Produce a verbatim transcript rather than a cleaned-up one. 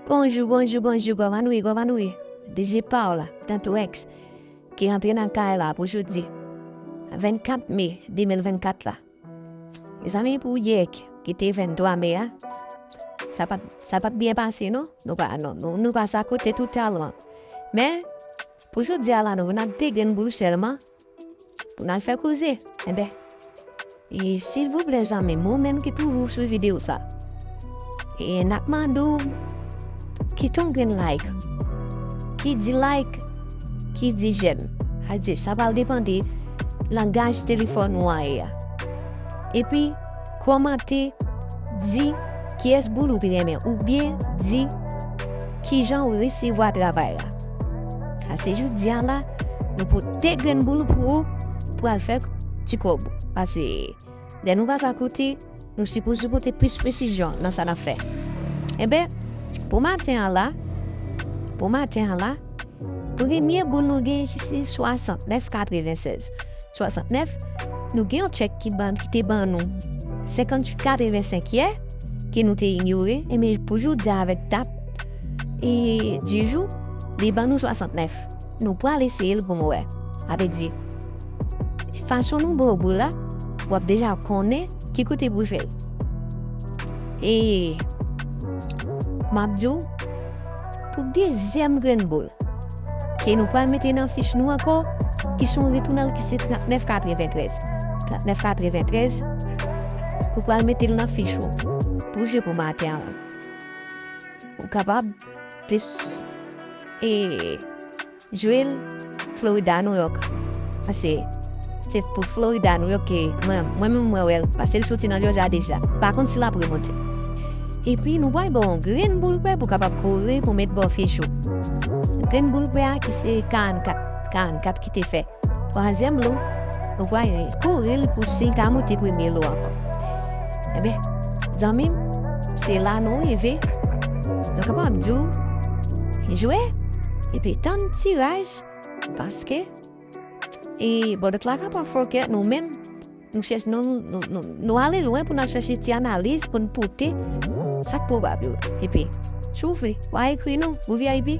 Bonjou, bonjou, bonjou, kòman nou ye, kòman nou ye? D J Paola, Tantou X, ki rantre nan kay la pou jodi vennkat me de mil vennkat la. Mezanmi, pou yè ki te venntwa me a, sa pa, sa pa t byen pase, non? Nou pa, non, nou, nou pase akote totalman. Men, pou jodi a la, nou vin ak de grenn boul sèlman pou n al fè koze. Enben, e silvouplè, zanmi m, ou menm ki toujou sou videyo sa, e n ap mande w kite yon grenn like. Ki di like, ki di j'aime. Sa vle di, sa pral depann de langaj telefòn ou an ye a. Epi, kòmante, di kiyès boul ou pi renmen, oubyen di kijan ou resevwa travay la. Paske jodi a la, nou pote grenn boul pou ou, pou al fè ti kòb ou. Paske lè nou pase akote, nou sipoze pote plis presizyon nan sa n ap fè. Enben, pou maten an la, pou maten an la, premye boul nou gen ki se swasantnèf katrevennsèz. Swasantnèf, nou gen yon tchèk ki ban, ki te ban nou senkanntuit katrevensenk yè, ke nou te inyore, enben pou jodi a avèk dat e di jou, li ban nou swasantnèf. Nou pral eseye l pou m wè. Sa vle di, fason nou ba w boul la, w ap deja konnen ki kote pou w jwe l. E m ap di w, pou dezyèm grenn boul, ke nou pral mete nan fich nou ankò, ki se yon retounal ki se trannèf katreventrèz. Trannèf katreventrèz, ou pral mete l nan fich ou, pou jwe pou maten an. Ou kapab plis, e jwe l Florida, New York. Paske se pou Florida, New York ke mwen, mwen menm mwen wè l, paske l soti nan Georgia deja. Pa konn si l ap remonte. Epi nou pral ba w yon grenn boul pè pou w kapab kore pou w met bò fich ou. Grenn boul pè a ki se karannkat, karannkat ki te fè twazyèm lo, nou pral kore l pou si l ka monte premye lo ankò. Enben, zanmi m, se la nou rive. Nou kapab di w, jwe, epi tann tiraj, paske, e, bòdòt la kapab fòkè, nou menm, nou chèche, nou, nou, nou, nou ale lwen pou n al chèche ti analiz pou n pote sa k pwobab yo. Epi, si w vle, w a ekri nou, Gou V I P.